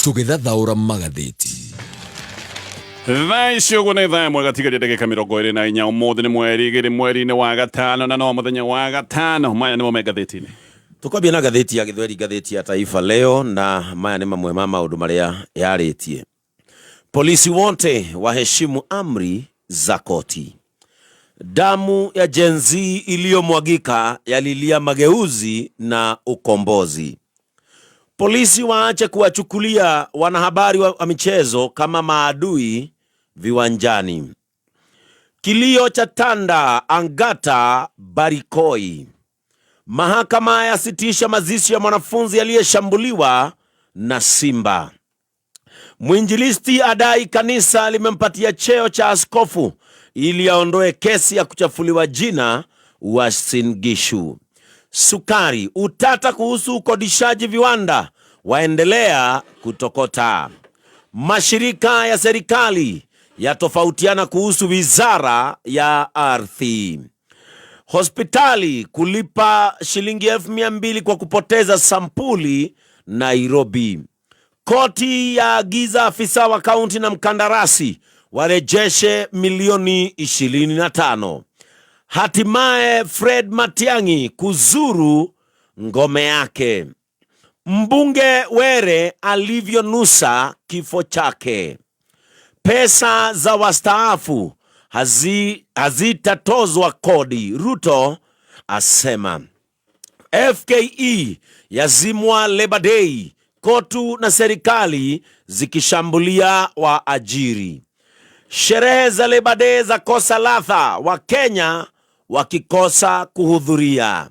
Tũgĩthathaũra magathĩti. Thaa ici ũguo nĩ thaa ĩmwe gatigaria ndagĩka 24. Ũmũthĩ nĩ mweri 2 mweri-inĩ wa gatano, na no mũthenya wa gatano. Maya nĩmo me ngathĩti-inĩ. Tũkwambia na ngathĩti ya Gĩthweri, ngathĩti ya Taifa Leo, na maya nĩ mamwe ma maũndũ marĩa yarĩtie. Polisi wote waheshimu amri za koti. Damu ya Gen Z iliyomwagika yalilia mageuzi na ukombozi. Polisi waache kuwachukulia wanahabari wa michezo kama maadui viwanjani. Kilio cha tanda Angata Barikoi. Mahakama yasitisha mazishi ya mwanafunzi aliyeshambuliwa na simba. Mwinjilisti adai kanisa limempatia cheo cha askofu ili aondoe kesi ya kuchafuliwa jina Uasin Gishu. Sukari, utata kuhusu ukodishaji viwanda waendelea kutokota. Mashirika ya serikali yatofautiana kuhusu wizara ya ardhi. Hospitali kulipa shilingi 200,000 kwa kupoteza sampuli Nairobi. Koti yaagiza afisa wa kaunti na mkandarasi warejeshe milioni 25. Hatimaye Fred Matiang'i kuzuru ngome yake. Mbunge Were alivyonusa kifo chake. Pesa za wastaafu hazitatozwa kodi, Ruto asema. FKE yazimwa Labor Day, KOTU na serikali zikishambulia waajiri. Sherehe za Labor Day za kosa ladha, Wakenya wakikosa kuhudhuria.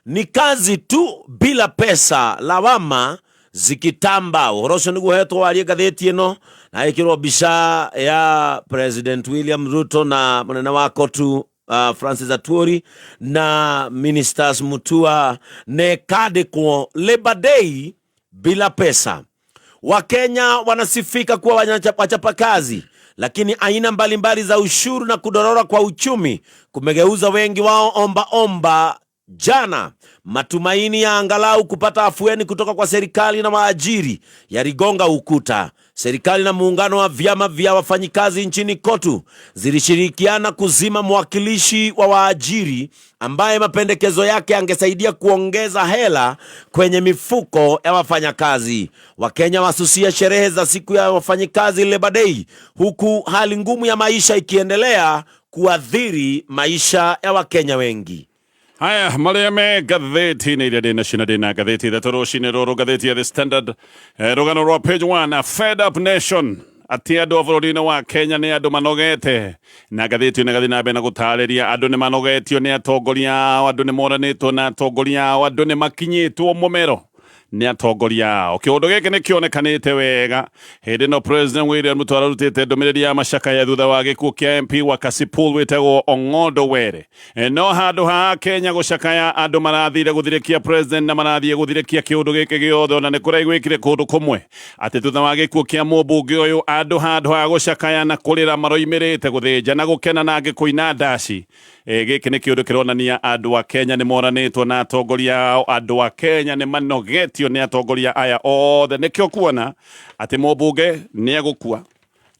Ni kazi tu bila pesa, lawama zikitamba. Ũhoro ũcio nĩguo hetwo warie ngathĩti ĩno na ĩkĩrwo mbica ya President William Ruto na mũnene wa KOTU Francis Atwoli na Ministers Mutua na ĩkandĩkwo Labor Day bila pesa. Wakenya wanasifika kuwa wachapakazi, lakini aina mbalimbali za ushuru na kudorora kwa uchumi kumegeuza wengi wao omba omba. Jana matumaini ya angalau kupata afueni kutoka kwa serikali na waajiri yaligonga ukuta. Serikali na muungano wa vyama vya wafanyikazi nchini KOTU zilishirikiana kuzima mwakilishi wa waajiri ambaye mapendekezo yake angesaidia kuongeza hela kwenye mifuko ya wafanyakazi. Wakenya wasusia sherehe za siku ya wafanyikazi Labor Day, huku hali ngumu ya maisha ikiendelea kuathiri maisha ya Wakenya wengi. Haya marĩa me ngathĩti-inĩ iria ndĩ nacio, na ndĩ na ngathĩti ithatũ rũcinĩ rũrũ. Ngathĩti ya The Standard, rũgano rwa page 1, a fed up nation, atĩ andũ a bũrũri-inĩ wa Kenya nĩ andũ manogete, na ngathĩti ĩno ĩgathiĩ na mbere na gũtarĩria andũ nĩ manogetio nĩ atongoria ao, andũ nĩ moranĩtwo na atongoria ao, andũ nĩ makinyĩtwo mũmero nĩ atongoria ao. Kĩũndũ gĩkĩ nĩ kĩonekanĩte wega hĩndĩ ĩno President William Ruto ararutĩte ndũmĩrĩri ya macakaya thutha wa gĩkuũ kĩa MP wa Kasipul wĩtagwo Ong'ondo Were. No handũ ha Kenya gũcakaya, andũ marathire gũthirĩkia president na marathiĩ gũthirĩkia kĩũndũ gĩkĩ gĩothe. Ona nĩ kũraiguĩkire kũndũ kũmwe atĩ thutha wa gĩkuũ kĩa mũmbunge ũyũ, andũ handũ ha gũcakaya na kũrĩra maroimĩrĩte gũthĩnja na gũkena na angĩ kũina ndaci. Gĩkĩ nĩ kĩũndũ kĩronania andũ a Kenya nĩ moranĩtwo na atongoria ao, andũ a Kenya nĩ manogetio nĩ atongoria aya othe. Nĩkĩo kuona atĩ mũmbunge nĩ egũkua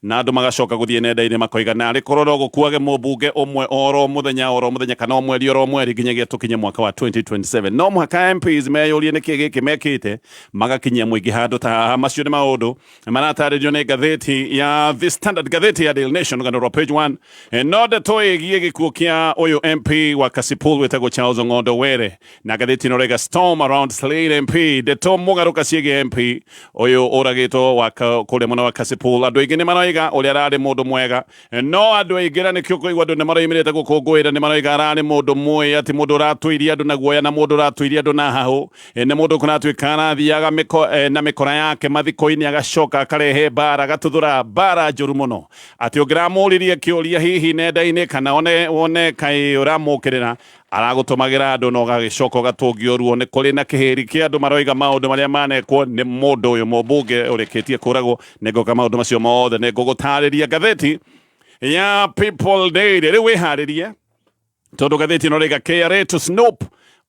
na andũ magacoka gũthiĩ nenda-inĩ makoiga narĩ korwo no gũkuage mũmbunge ũmwe oro mũthenya oro mũthenya kana o mweri oro mweri nginyagia tũkinye mwaka wa 2027. No mũhaka MPs meyũrie nĩkĩ gĩkĩ mekĩte magakinyia mũingĩ handũ ta haha. Macio nĩ maũndũ maratarĩrio nĩ ngathĩti ya The Standard. Ngathĩti ya Daily Nation, rũgano rwa page 1, no ndeto ĩgiĩ gĩkuũ kĩa ũyũ MP wa Kasipul wĩtagwo Charles Ong'ondo Were, na ngathĩti ĩno rega storm around slain MP, ndeto mũgarũka ciĩgiĩ MP ũyũ ũragĩtwo wa kũrĩa mwena wa Kasipul. Andũ aingĩ nĩ maroiga ũrĩa ararĩ mũndũ mwega, no andũ aingĩ, na nĩkĩo kũigua andũ nĩ maroimĩrĩte gũkũngũĩra, nĩ maroiga ararĩ mũndũ mũĩ, atĩ mũndũ ũratũirie andũ na guoya na mũndũ ũratũirie andũ na hahũ. Nĩ mũndũ kũratuĩka arathiaga na mĩkora yake mathiko-inĩ, agacoka akarehe mbara, agatuthũra mbara njũru mũno, atĩ ũngĩramũririe kĩũria hihi nenda-inĩ kana one wone kaĩ ũramũkĩrĩra, aragũtũmagĩra andũ na ũgagĩcoka ũgatũngio ruo. Nĩ kũrĩ na kĩhĩri kĩa andũ maroiga maũndũ marĩa manekwo nĩ mũndũ ũyũ mũmbunge ũrĩkĩtie kũragwo. Nĩ ngoka maũndũ macio mothe nĩ ngũgũtarĩria ngathĩti ya People Daily. Rĩu wĩharĩrie, tondũ ngathĩti ĩno rĩga KRA to snoop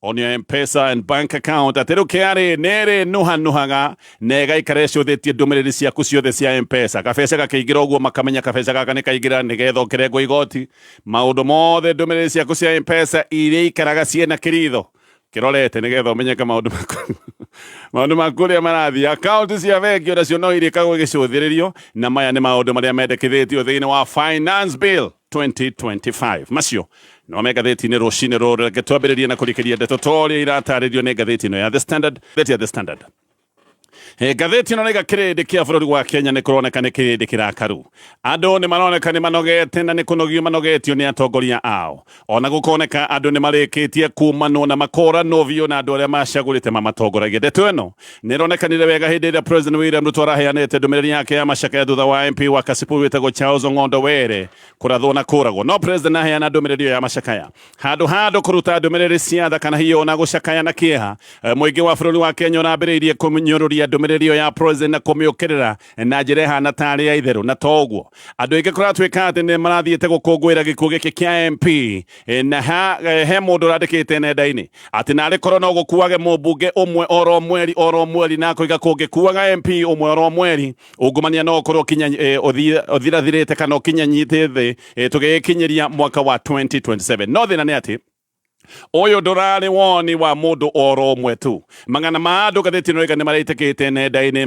On your M-Pesa and bank account. Atĩ rĩu KRA nĩ ĩrĩ nuhanuhaga na ĩgaikara ĩcũthĩtie ndũmĩrĩri ciaku ciothe cia M-Pesa. Kabeca gakĩingĩra ũguo makamenya kabeca gaka nĩ kaingĩra nĩgetha ũkĩrengwo igoti. Maũndũ mothe ndũmĩrĩri ciaku cia M-Pesa iria ikaraga ciĩna kĩritho kĩrorete nĩgetha ũmenyeke maũndũ maku maũndũ maku ũrĩa marathiĩ. Akaunti cia bengi onacio no irĩkagwo igĩcũthĩrĩrio, na maya nĩ maũndũ marĩa mendekithĩtio thĩinĩ wa Finance Bill 2025. Macio no me ngathĩti-inĩ rũcinĩ rũrũ. Reke twambĩrĩrie na kũrikĩria ndeto ta ũrĩa iratarĩrio nĩ ngathĩti ĩno ya The Standard. Ngathĩti ya The Standard. Ngathĩti ĩno raiga kĩrĩndĩ kĩa bũrũri wa Kenya nĩ kũroneka nĩ kĩrĩndĩ kĩrakaru. Andũ nĩ maroneka nĩ manogete na nĩ kũnogio manogetio nĩ atongoria ao. Ona gũkoneka andũ nĩ marĩkĩtie kumanwo na makoranwo biũ na andũ arĩa macagũrĩte mamatongoragia. Ndeto ĩno nĩ ĩronekanire wega hĩndĩ ĩrĩa President William Ruto araheanĩte ndũmĩrĩri yake ya macakaya thutha wa MP wa Kasipul wĩtagwo Charles Ong'ondo Were kũrathwo na kũragwo. No President aheana ndũmĩrĩri ĩyo ya macakaya handũ ha andũ kũruta ndũmĩrĩri cia tha kana hihi ona gũcakaya na kĩeha, mũingĩ wa bũrũri wa Kenya ũrambĩrĩirie kũnyũrũria ndũmĩrĩri ĩyo ya President na kũmĩũkĩrĩra na njĩra ĩhana tarĩ ya itherũ. Na to ũguo, andũ aingĩ kũratuĩka atĩ nĩ marathiĩte gũkũngũĩra gĩkuũ gĩkĩ kĩa MP, na he mũndũ ũrandĩkĩte nenda-inĩ atĩ narĩ korwo no gũkuage mũmbunge ũmwe oro mweri oro mweri, na akoiga kũngĩkuaga MP ũmwe oro mweri ungumania no ũkorwo ũthirathirĩte kana ũkinyanyite thĩ tũgĩgĩkinyĩria mwaka wa 2027. No thĩna nĩ atĩ ũyũ ndũrarĩ woni wa mũndũ oro ũmwe tu. Magana ma andũ ngathĩti ĩno ĩga nĩ maraitĩkĩte nenda-inĩ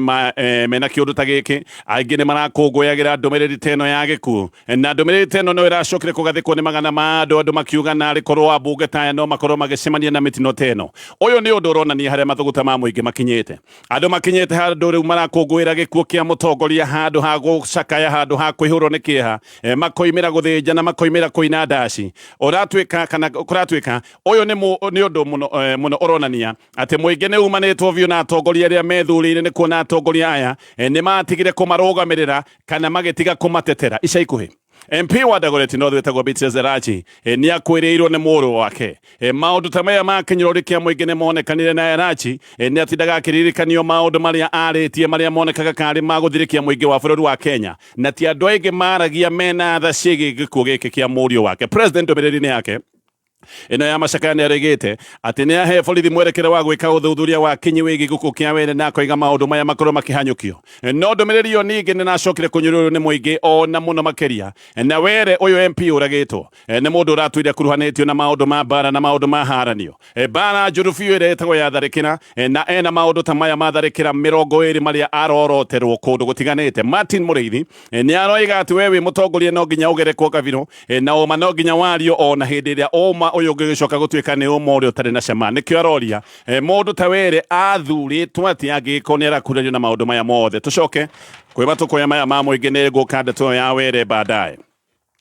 mena kĩũndũ ta gĩkĩ. Aingĩ nĩ marakũngũyagĩra ndũmĩrĩri ta ĩno ya gĩkuũ, na ndũmĩrĩri ta ĩno no ĩracokire kũgathĩkwo nĩ magana ma andũ, andũ makiuga narĩ korwo ambunge ta aya no makorwo magĩcemania na mĩtino ta ĩno. Ũyũ nĩ ũndũ ũronania harĩa mathũgũta ma mũingĩ makinyĩte. Andũ makinyĩte handũ rĩu marakũngũĩra gĩkuũ kĩa mũtongoria handũ ha gũcakaya, handũ ha kũihũrwo nĩ kĩeha, makoimĩra gũthĩnja na makoimĩra kũina ndaci. Ũratuĩka kana kũratuĩka ũyũ nĩ ũndũ mũno ũronania atĩ mũingĩ nĩ umanĩtwo biũ na atongoria arĩa methurĩire, nĩ kuona atongoria aya nĩ matigire kũmarũgamĩrĩra kana magĩtiga kũmatetera. Ica ikuhĩ MP wa Dagoretti North wĩtagwo Beatrice Elachi nĩ akwĩrĩirwo nĩ mũrũ wake. Maũndũ ta maya ma kĩnyũrũri kĩa mũingĩ nĩ monekanire na Elachi nĩ atindaga akĩririkanio maũndũ marĩa arĩtie marĩa monekaga karĩ ma gũthirĩkia mũingĩ wa bũrũri wa Kenya, na ti andũ aingĩ maragia mena tha ciĩgiĩ gĩkuũ gĩkĩ kĩa mũriũ wake. President ndũmĩrĩri-inĩ yake ĩno ya macakaya nĩ arĩgĩte atĩ nĩ ahe borithi mwerekera wa gwĩka ũthuthuria wa kinyi wĩgiĩ gĩkuũ kĩa Were, na akoiga maũndũ maya makorwo makĩhanyũkio. No ndũmĩrĩri ĩyo ningĩ nĩ nacokire kũnyũrũrio nĩ mũingĩ ona mũno makĩria, na Were ũyũ MP ũragĩtwo nĩ mũndũ ũratũire akuruhanĩtio na maũndũ ma mbara na maũndũ ma haranio, mbara njũru biũ ĩrĩa ĩtagwo ya tharĩkĩra, na ena maũndũ ta maya ma tharĩkĩra 20 marĩa aroroterwo kũndũ gũtiganĩte. Martin Mũrĩithi nĩ aroiga atĩ we wĩ mũtongoria no nginya ũgerekwo kabirũ, na ũma no nginya wario ona hĩndĩ ĩrĩa ũma ũyũ ũngĩgĩcoka gũtuĩka nĩ ũma ũrĩa ũtarĩ na cama. Nĩkĩo aroria mũndũ ta Were athurĩtwo atĩ angĩgĩkorwo nĩ arakurario na maũndũ maya mothe. Tũcoke kwĩ matũkũya maya ma mũingĩ, nĩ ngũka ndeto ĩyo ya Were baadaye.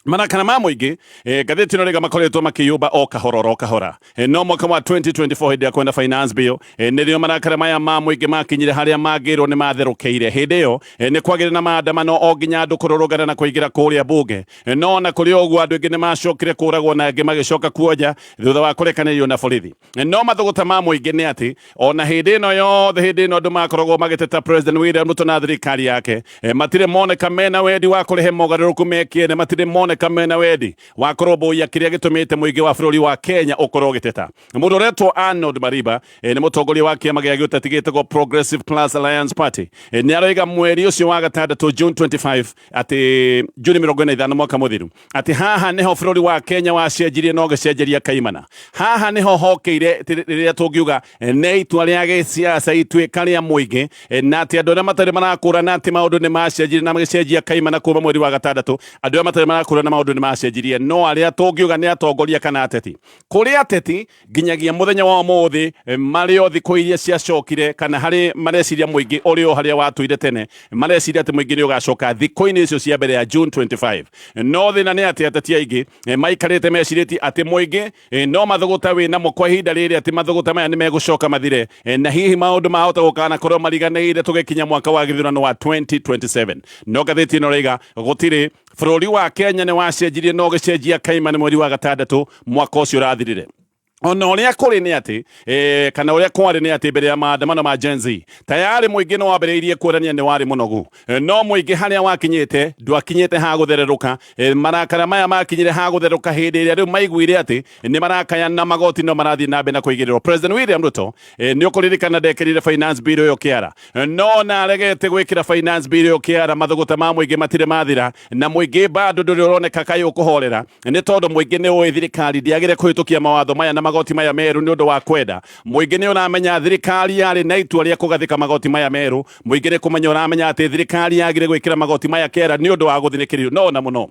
Marakara ma mũingĩ, ngathĩti ĩno rĩga makoretwo makĩyũmba o kahora oro kahora, no mwaka wa 2024 hĩndĩ ya kwenda Finance Bill nĩrĩo marakara maya ma mũingĩ makinyire harĩa mangĩrwo nĩ matherũkĩire. Hĩndĩ ĩyo nĩ kwagĩre na maandamano o nginya andũ kũrũrũngana na kũingĩra kũrĩa bunge, no ona kũrĩ ũguo andũ aingĩ nĩ macokire kũragwo na angĩ magĩcoka kuonja thutha wa kũrekanĩrio na borithi. No mathũgũta ma mũingĩ nĩ atĩ ona hĩndĩ ĩno yothe, hĩndĩ ĩno andũ makoragwo magĩteta President William Ruto na thirikari yake, matirĩ moneka mena wendi wa kũrehe mogarũrũku mekĩene, matirĩ moneka mena wendi wa kũrũmbũiya kĩrĩa gĩtũmĩte mũingĩ wa bũrũri wa Kenya ũkorwo ũgĩteta. Mũndũ ũretwo Arnold Mariba, nĩ mũtongoria wa kĩama gĩa gĩũteti gĩtagwo Progressive Plus Alliance Party, nĩ aroiga mweri ũcio wa gatandatũ June 25, atĩ Juni 45 mwaka mũthiru, atĩ haha nĩho bũrũri wa Kenya wacenjirie na ũgĩcenjeria kaimana. Haha nĩho hokeire rĩrĩa tũngiuga nĩ itua rĩa gĩsiasa, ituĩka rĩa mũingĩ, na atĩ andũ arĩa matarĩ marakũrana atĩ maũndũ nĩ macenjirie na magĩcenjia kaimana kuma mweri wa gatandatũ. Andũ arĩa matarĩ marakũrana maũndũ nĩ macenjirie, no arĩa tũngiuga nĩ atongoria kana ateti, kũrĩ ateti nginyagia mũthenya wa ũmũthĩ marĩ o thikũ iria ciacokire, kana harĩ mareciria mũingĩ ũrĩ o harĩa watũire tene, mareciria atĩ mũingĩ nĩ ũgacoka thikũ-inĩ icio cia mbere ya June 25. No thĩna nĩ atĩ ateti aingĩ maikarĩte mecirĩtie atĩ mũingĩ no mathũgũta wĩ namo kwa ihinda rĩrĩ, atĩ mathũgũta maya nĩ megũcoka mathire, na hihi maũndũ mahota gũkanakorwo mariganĩire tũgĩkinya mwaka wa gĩthurano wa 2027. No ngathĩti ĩno rĩiga gũtirĩ bũrũri wa Kenya nĩ wacenjirie na ũgĩcenjia kaimana mweri wa gatandatũ mwaka ũcio ũrathirire. Ona ũrĩa kũrĩ nĩ atĩ kana ũrĩa kwarĩ nĩ atĩ mbere ya maandamano ma Gen Z tayarĩ mũingĩ nĩ wambĩrĩirie kuonania nĩ warĩ mũnogu. No mũingĩ harĩa wakinyĩte ndwakinyĩte ha gũthererũka. Marakara maya makinyire ha gũtherũka hĩndĩ ĩrĩa rĩu maiguire atĩ nĩ marakaya na magoti no marathiĩ na mbere na kũigĩrĩrwo. President William Ruto, nĩ ũkũririkana ndekĩrire finance bill ĩyo kĩara, no na aregete gwĩkĩra finance bill ĩyo kĩara, mathũgũta ma mũingĩ matirĩ mathira, na mũingĩ bado ndũrĩ ũroneka kaĩ ũkũhorera, nĩ tondũ mũingĩ nĩ ũĩ thirikari ndĩagĩre kũhĩtũkia mawatho maya na magoti maya merũ nĩ ũndũ wa kwenda. Mũingĩ nĩ ũramenya thirikari yarĩ na itua rĩa kũgathĩka magoti maya merũ. Mũingĩ nĩ kũmenya ũramenya atĩ thirikari yagire gwĩkĩra magoti maya kĩara nĩ ũndũ wa gũthinĩkĩrĩrio. No na mũno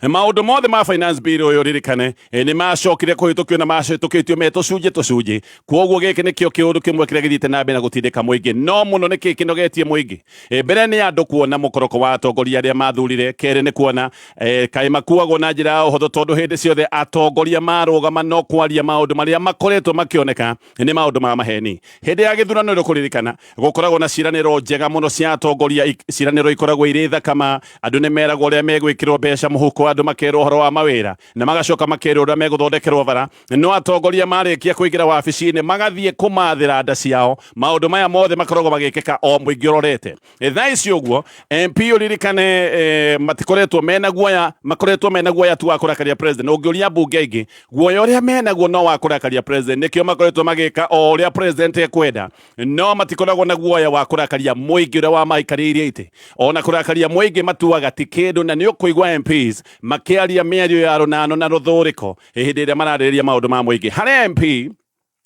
maũndũ mothe ma finance bill ũyũ ririkane, nĩ macokire kũhĩtũkio na mahĩtũkĩtio me tũcunjĩ tũcunjĩ. Kwoguo gĩkĩ nĩkĩo kĩũndũ kĩmwe kĩrĩa gĩthiĩte na mbere na gũtindĩka mũingĩ. No mũno nĩkĩ kĩnogetie mũingĩ? Mbere nĩ andũ kuona mũkoroko wa atongoria arĩa mathurire. Kerĩ nĩ kuona kaĩ makuagwo na njĩra ya ũhũthũ, tondũ hĩndĩ ciothe atongoria marũgama no kwaria maũndũ marĩa makoretwo makĩoneka nĩ maũndũ ma maheni. Hĩndĩ ya gĩthurano nĩ ũkũririkana gũkoragwo na ciĩranĩro njega mũno cia atongoria, ciĩranĩro ikoragwo irĩ thaka ma andũ nĩ meragwo ũrĩa megwĩkĩrwo mbeca mũhuko, andũ makerwo ũhoro wa mawĩra na magacoka makerwo ũrĩa megũthondekerwo bara. No atongoria marĩkia kũingĩra wabici-inĩ magathiĩ kũmathĩra nda ciao. Maũndũ maya mothe makoragwo magĩkĩka o mũingĩ ũrorete. Thaa ici ũguo MP ũririkane, matikoretwo mena guoya, makoretwo mena guoya tu wa kũrakaria president. Ũngĩũria mbunge aingĩ, guoya ũrĩa menaguo no wa kũrakaria president, nĩkĩo makoretwo magĩka o ũrĩa president ekwenda, no matikoragwo na guoya wa kũrakaria mũingĩ ũrĩa wamaikarĩirie itĩ. Ona kũrakaria mũingĩ matuaga ti kĩndũ, na nĩ ũkũigua MPs makĩaria mĩario ya rũnano na rũthũrĩko hĩndĩ ĩrĩa mararĩrĩria maũndũ ma mũingĩ. Harĩa MP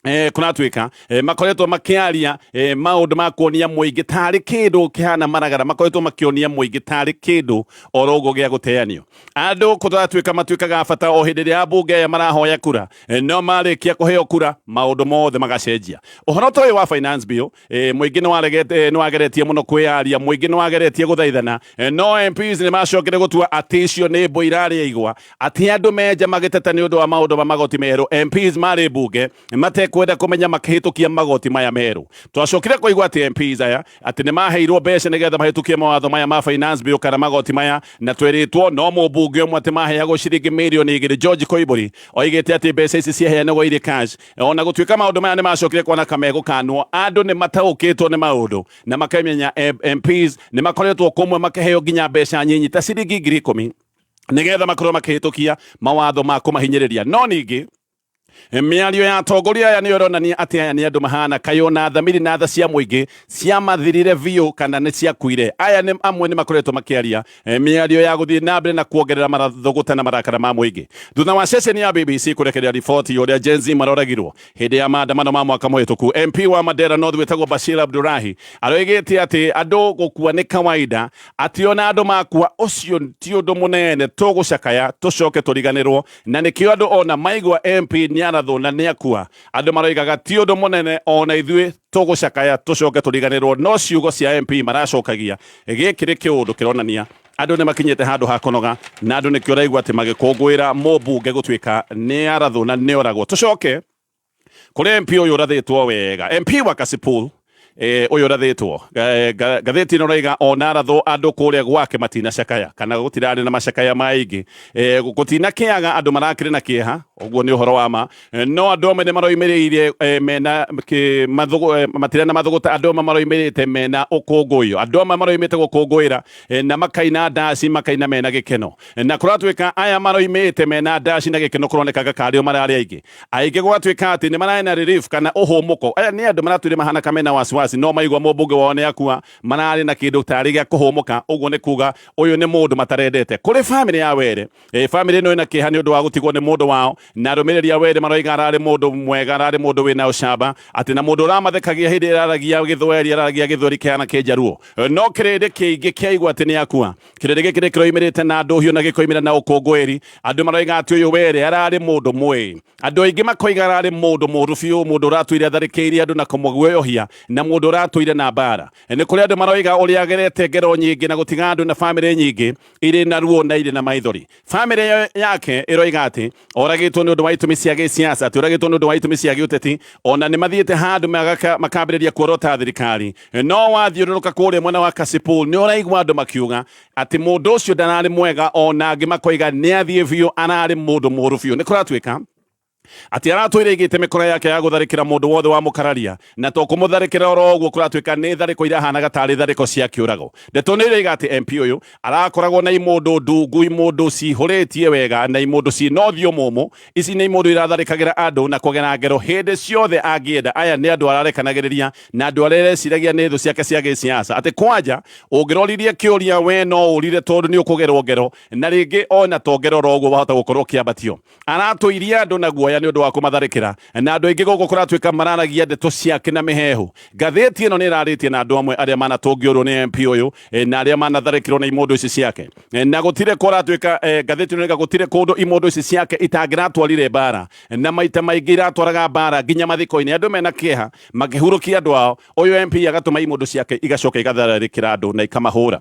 kũratuĩka makoretwo makĩaria maũndũ ma kuonia mũingĩ tarĩ kĩndũ kĩhana maragara, makoretwo makĩonia mũingĩ tarĩ kĩndũ oro ũguo gĩa gũteanio. Andũ kũratuĩka matuĩkaga bata o hĩndĩ ĩrĩa ambunge aya marahoya kura, no marĩkia kũheo kura maũndũ mothe magacenjia. Ũhoro ta ũyũ wa finance bill, mũingĩ nĩ wageretie mũno kwĩyaria, mũingĩ nĩ wageretie gũthaithana, no MPs nĩ macokire gũtua atĩ icio nĩ mbũ irarĩa igwa, atĩ andũ menja magĩteta nĩ ũndũ wa maũndũ ma magoti merũ. MPs marĩ mbunge matekwenda kũmenya makĩhĩtũkia magoti maya merũ. Twacokire kũigua atĩ MPs aya atĩ nĩ maheirwo mbeca nĩgetha mahĩtũkie mawatho maya ma finance bill kana magoti maya, na twĩrĩtwo no mũmbunge ũmwe atĩ maheagwo ciringi mirioni 2. George Koimburi oigĩte atĩ mbeca ici ciaheanagwo irĩ cash. Ona gũtuĩka maũndũ maya nĩ macokire kuona kamegũkanwo, andũ nĩ mataũkĩtwo nĩ maũndũ na makamenya MPs nĩ makoretwo kũmwe makĩheo nginya mbeca nyinyi ta ciringi 10,000 nĩgetha makorwo makĩhĩtũkia mawatho ma kũmahinyĩrĩria. No ningĩ mĩario ya atongoria aya nĩyo ĩronania atĩ aya nĩ andũ mahana kaĩ ona thamiri na tha cia mũingĩ ciamathirire biũ kana nĩ ciakuire. Aya nĩ amwe nĩ makoretwo makĩaria mĩario ya gũthiĩ na mbere na kuongerera marathũgũta na marakara ma mũingĩ thutha wa ceceni ya BBC kũrekereria riboti ya ũrĩa Gen Z maroragirwo hĩndĩ ya maandamano ma mwaka mũhĩtũku. MP wa Mandera North wĩtagwo Bashir Abdurahi aroigĩte atĩ andũ gũkua nĩ kawaida, atĩ ona andũ makua ũcio ti ũndũ mũnene, tũgũcakaya tũcoke tũriganĩrwo, na nĩkĩo andũ ona maigua MP nĩarathwo na nĩakua, andũ maroigaga ti ũndũ mũnene, ona ithuĩ tũgũcakaya tũcoke tũriganĩrwo. No ciugo cia MP maracokagia gĩkĩ nĩ kĩũndũ kĩronania andũ nĩ makinyĩte handũ ha kũnoga, na andũ nĩkĩo ũraigua atĩ magĩkũngũĩra mũmbunge gũtuĩka nĩ arathwo na nĩ oragwo. Tũcoke kũrĩ MP ũyũ ũrathĩtwo wega, MP wa Kasipul, ũyũ ũrathĩtwo. Ngathĩti ĩno ĩroiga ona arathwo andũ kũrĩa gwake matinacakaya kana gũtirarĩ na macakaya maingĩ, gũtinakĩaga andũ marakĩrĩ na kĩeha, ũguo nĩ ũhoro wa ma. No andũ amwe nĩ maroimĩrĩire mena matirĩ na mathũgũta, andũ amwe maroimĩrĩte mena ũkũngũĩyo, andũ amwe maroimĩte gũkũngũĩra na makaina ndaci, makaina mena gĩkeno, na kũratuĩka aya maroimĩte mena ndaci na gĩkeno kũronekaga karĩo mararĩ aingĩ aingĩ, gwatuĩka atĩ nĩ mararĩ na relief kana ũhũmũko. Aya nĩ andũ maratwĩre mahana kamena wasiwasi, no maigua mũmbunge wao nĩ akua mararĩ na kĩndũ tarĩ gĩa kũhũmũka. Ũguo nĩ kuga ũyũ nĩ mũndũ matarendete. Kũrĩ famĩlĩ ya Were, famĩlĩ ĩno ĩna kĩeha nĩ ũndũ wa gũtigwo nĩ mũndũ wao, na arũmĩrĩri a Were maroiga ararĩ mũndũ mwega, ararĩ mũndũ wĩna ũcamba, atĩ na mũndũ ũramathekagia hĩndĩ ĩrĩa araragia gĩthweri, araragia gĩthweri kĩhana kĩnjaruo. No kĩrĩndĩ kĩingĩ kĩaigua atĩ nĩ akua, kĩrĩndĩ gĩkĩ nĩ kĩroimĩrĩte na ndũhiũ na gĩkoimĩra na ũkũngũĩri. Andũ maroiga atĩ ũyũ Were ararĩ mũndũ mwĩĩ, andũ aingĩ makoiga ararĩ mũndũ mũũru biũ, mũndũ ũratũire atharĩkĩire andũ na kũmũguoyohia, na mũndũ ũratũire na mbara. Nĩ kũrĩ andũ maroiga ũrĩa agerete ngero nyingĩ na gũtiga andũ na famĩlĩ nyingĩ irĩ na ruo na irĩ na maithori. Famĩlĩ yake ĩroiga atĩ oragĩtwo nĩ ũndũ wa itũmi cia gĩsiasa, atĩ oragĩtwo nĩ ũndũ wa itũmi cia gĩũteti. Ona nĩ mathiĩte handũ makambĩrĩria kuorota thirikari. No wathiũrũrũka kũrĩa mwena wa Kasipul nĩ ũraigua andũ makiuga atĩ mũndũ ũcio ndararĩ mwega, ona angĩ makoiga nĩ athiĩ biũ, ararĩ mũndũ mũũru biũ. Nĩ kũratuĩka Atĩ aratwĩra aigĩte mĩkora yake ya gũtharĩkĩra mũndũ wothe wa mũkararia, na to kũmũtharĩkĩra oro ũguo, kũratuĩka nĩ tharĩko irahanaga tarĩ tharĩko cia kĩũrago. Ndeto nĩ iroiga atĩ MP ũyũ arakoragwo na imũndũ ndungu, imũndũ cihũrĩtie wega na imũndũ ciĩna ũthiũ mũmũ. Ici nĩ imũndũ iratharĩkagĩra andũ na kũgera ngero hĩndĩ ciothe angĩenda. Aya nĩ andũ ararekanagĩrĩria na andũ arĩa areciragia nĩ thũ ciake cia gĩsiasa. Atĩ kwanja ũngĩroririe kĩũria we no ũrire tondũ nĩ ũkũgerwo ngero, na rĩngĩ ona to ngero oro ũguo wahota gũkorwo ũkĩambatio. Aratũirie andũ na guoya nĩ ũndũ wa kũmatharĩkĩra, na andũ aingĩ gũkũ kũratuĩka mararagia ndeto ciake na mĩheehũ. Ngathĩti ĩno nĩ ĩrarĩtie na andũ amwe arĩa manatũngĩũrwo nĩ MP ũyũ na arĩa manatharĩkĩrwo nĩ imũndũ ici ciake. Na gũtirĩ kũratuĩka, ngathĩti ĩno ĩrauga gũtirĩ kũndũ imũndũ ici ciake itangĩratwarire mbara, na maita maingĩ iratwaraga mbara nginya mathiko-inĩ. Andũ mena kĩeha makĩhurũkia andũ ao, ũyũ MP agatũma imũndũ ciake igacoka igatharĩkĩra andũ na ikamahũra.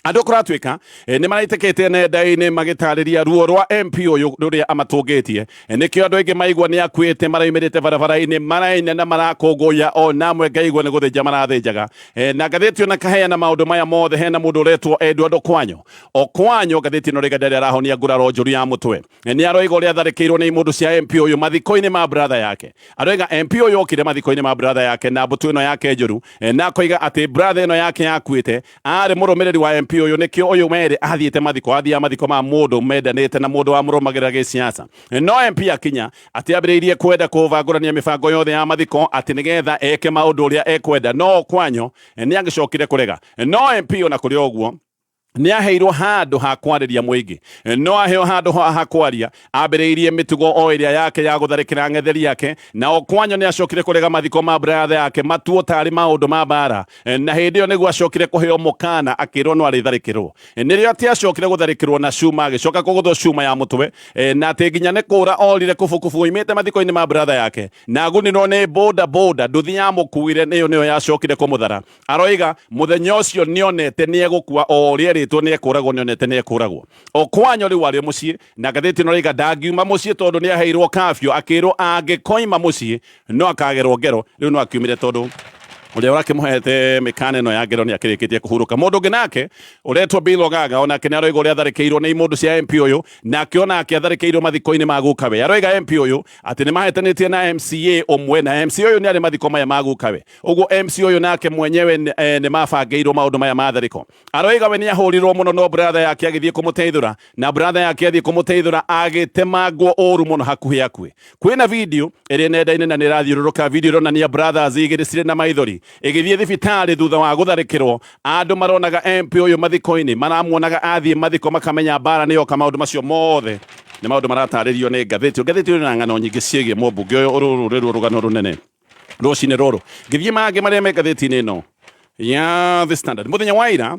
Andũ kũratuĩka nĩ maraitĩkĩte nenda-inĩ magĩtarĩria ruo rwa MP ũyũ rũrĩa amatũngĩtie. Nĩkĩo andũ aingĩ maigua nĩ akuĩte maraumĩrĩte barabara-inĩ maraina na marakũngũiya, o na amwe ngaigua nĩ gũthĩnja marathĩnjaga. Na ngathĩti ona kaheana maũndũ maya mothe, hena mũndũ ũretwo Edward Okwanyo. Okwanyo ngathĩti ĩno rĩga ndarĩ arahonia nguraro njũru ya mũtwe. Nĩ aroiga ũrĩa atharĩkĩirwo nĩ imũndũ cia MP ũyũ mathiko-inĩ ma brother yake. Aroiga MP ũyũ okire mathiko-inĩ ma brother yake na mbũtũ ĩno yake njũru, na akoiga atĩ brother ĩno yake yakuĩte arĩ mũrũmĩrĩri wa MP ũyũ, nĩkĩo ũyũ merĩ athiĩte mathiko, athiaga mathiko ma mũndũ mendanĩte na mũndũ wamũrũmagĩrĩra gĩsiasa. No MP akinya atĩ ambĩrĩirie kwenda kũbangũrania mĩbango yothe ya mathiko atĩ nĩgetha eke maũndũ ũrĩa ekwenda, no Okwanyo nĩ agĩcokire kũrega. No MP ona kũrĩ ũguo nĩ aheirwo handũ ha kwarĩria mũingĩ, no aheo handũ ha kwaria ambĩrĩirie mĩtugo o ĩrĩa yake ya gũtharĩkĩra ang'etheri ake, na Okwanyo nĩ acokire kũrega mathiko ma brother yake matuo tarĩ maũndũ ma mbara, na hĩndĩ ĩyo nĩguo acokire kũheo mũkana akĩrwo no arĩtharĩkĩrwo. Nĩrĩo atĩ acokire gũtharĩkĩrwo na cuma, agĩcoka kũgũthwo cuma ya mũtwe, na atĩ nginya nĩ kũra orire kubukubu oimĩte mathiko-inĩ ma brother yake, na agunirwo nĩ boda boda nduthi yamũkuire, nĩyo nĩyo yacokire kũmũthara. Aroiga mũthenya ũcio nĩonete nĩegũkua, o ũrĩa erĩtwo nĩekũragwo nĩonete nĩekũragwo. Okwanyo rĩu arĩ mũciĩ, na ngathĩti ĩno ĩroiga ndangiuma mũciĩ tondũ nĩaheirwo kafyu, akĩrwo angĩkoima mũciĩ no akagerwo ngero. Rĩu no akiumire tondũ ũrĩa ũrakĩmũhete mĩkana ĩno ya ngero nĩ akĩrĩkĩtie kũhurũka. Mũndũ ũngĩ nake ũretwo Bill Ogaga onake nĩ aroiga ũrĩa atharĩkĩirwo nĩ imũndũ cia MP ũyũ, nake onake atharĩkĩirwo mathiko-inĩ ma gukawe. Aroiga MP ũyũ atĩ nĩ mahetanĩtie na MCA ũmwe, na MCA ũyũ nĩ arĩ mathiko maya ma gukawe. Ũguo MC ũyũ nake mwenyewe nĩ mabangĩirwo maũndũ maya ma tharĩko. Aroiga we nĩ ahũrirwo mũno, no brother yake agĩthiĩ kũmũteithũra, na brother yake athiĩ kũmũteithũra agĩtemangwo ũru mũno hakuhĩ akue. Kwĩna video ĩrĩ nenda-inĩ na nĩ ĩrathiũrũrũka, video ĩronania brothers igĩrĩ cirĩ na maithori ĩgĩthiĩ thibitarĩ thutha wa gũtharĩkĩrwo. Andũ maronaga MP ũyũ mathiko-inĩ, maramuonaga athiĩ mathiko makamenya mbara nĩ yoka. Maũndũ macio mothe nĩ maũndũ maratarĩrio nĩ ngathĩti. Ngathĩti ĩrĩ na ng'ano nyingĩ ciĩgiĩ mũmbunge ũyũ. Ũrũ rũrĩ rũgano rũnene rũcinĩ rũrũ. Ngĩthiĩ mangĩ marĩa me ngathĩti-inĩ ĩno ya The Standard, mũthenya wa ira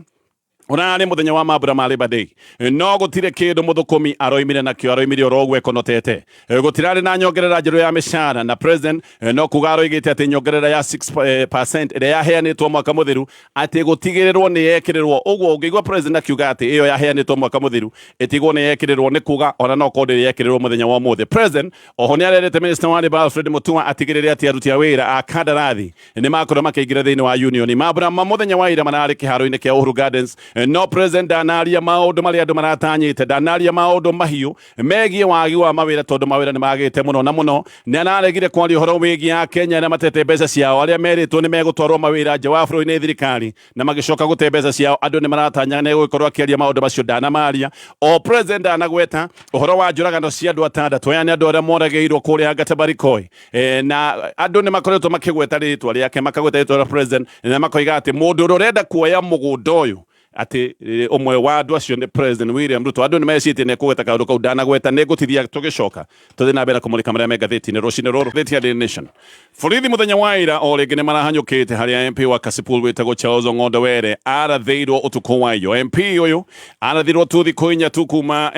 ũrarĩ mũthenya wa mambura ma Labor Day, no gũtirĩ kĩndũ mũthũkũmi aroimire nakĩo, aroimire oro ũguo ekonotete. Gũtirarĩ na nyongerera njerũ ya mĩcara, na president no kuga aroigĩte atĩ nyongerera ya 6% ĩrĩa yaheanĩtwo mwaka mũthiru atĩ gũtigĩrĩrwo nĩ yekĩrĩrwo. Ũguo ũngĩigua president akiuga atĩ ĩyo yaheanĩtwo mwaka mũthiru ĩtigwo nĩ yekĩrĩrwo, nĩ kuga ona no korwo ndĩrĩ yekĩrĩrwo mũthenya wa ũmũthĩ. President oho nĩ arerĩte minister wa Labour Alfred Mutua atigĩrĩre atĩ aruti a wĩra a kandarathi nĩ makorwo makĩingĩra thĩinĩ wa union. Mambura ma mũthenya wa ira mararĩ kĩharo-inĩ kĩa Uhuru Gardens, no president ndanaria maũndũ marĩa andũ maratanyĩte, ndanaria maũndũ mahiũ megiĩ wagi wa mawĩra, tondũ mawĩra nĩ magĩte mũno na mũno. Nĩ araregire kwaria ũhoro wĩgiĩ Akenya arĩa matete mbeca ciao, arĩa merĩtwo nĩ megũtwarwo mawĩra nja wa bũrũri nĩ thirikari na magĩcoka gũte mbeca ciao. Andũ nĩ maratanya nĩ egũgĩkorwo akĩaria maũndũ macio, ndanamaria. O president ndanagweta ũhoro wa njũragano cia andũ atandatũ. Aya nĩ andũ arĩa moragĩirwo kũrĩa Gatabarikoi, na andũ nĩ makoretwo makĩgweta rĩtwa rĩake, makagweta rĩtwa rĩa president na makoiga atĩ mũndũ ũrĩa ũrenda kuoya mũgũnda ũyũ atĩ ũmwe wa andũ acio nĩ President William Ruto. Andũ nĩ mecitie nĩ ekũgweta kaũndũ kau, ndanagweta. Nĩ ngũtithia tũgĩcoka tũthiĩ na mbere kũmũrĩka marĩa me ngathĩti-inĩ rũcinĩ rũrũ. Ngathĩti ya Daily Nation, borithi mũthenya wa ira o rĩngĩ nĩ marahanyũkĩte harĩa MP wa Kasipul wĩtagwo Charles Ong'ondo Were arathĩirwo ũtukũ wa iyo. MP ũyũ arathirwo tu thikũ inya tu kuma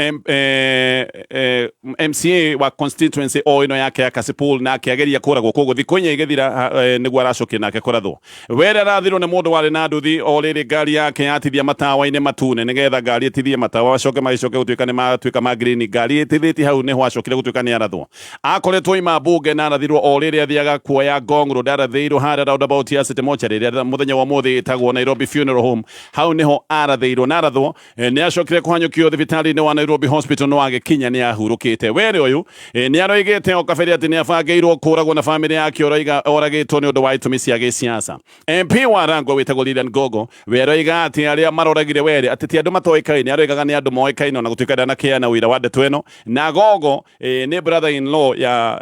MCA wa constituency o ĩno yake ya Kasipul na akĩageria kũragwo, koguo thikũ inya igĩthira nĩguo aracokire nake kũrathwo. Were arathirwo nĩ mũndũ warĩ na nduthi o rĩrĩ ngari yake yatithia. matawa-inĩ matune nĩgetha ngari ĩtithie matawa, acoke magĩcoke gũtuĩka nĩ matuĩka ma green, ngari ĩtithĩtie hau nĩho acokire gũtuĩka nĩ arathwo. Akoretwo ima mbunge na arathirwo o rĩrĩa athiaga kuoya Ngong Road, arathĩirwo harĩa roundabout ya City Mortuary ĩrĩa mũthenya wa ũmũthĩ ĩtagwo Nairobi Funeral Home. Hau nĩho arathĩirwo na arathwo nĩ acokire kũhanyũkio thibitarĩ-inĩ wa Nairobi Hospital no agĩkinya nĩ ahurũkĩte. Were ũyũ nĩ aroigĩte o kabere atĩ nĩ abangĩirwo kũragwo na bamĩrĩ yake ũroiga oragĩtwo nĩ ũndũ wa itũmi cia gĩsiasa. MP wa Rangwa wĩtagwo Lilian Gogo we aroiga atĩ arĩa maroragire Were atĩ ti andũ matoĩkaine, aroigaga nĩ andũ moĩkaine ona gũtuĩka ndanakĩana ũira wa ndeto ĩno. Na Gogo nĩ brother in law ya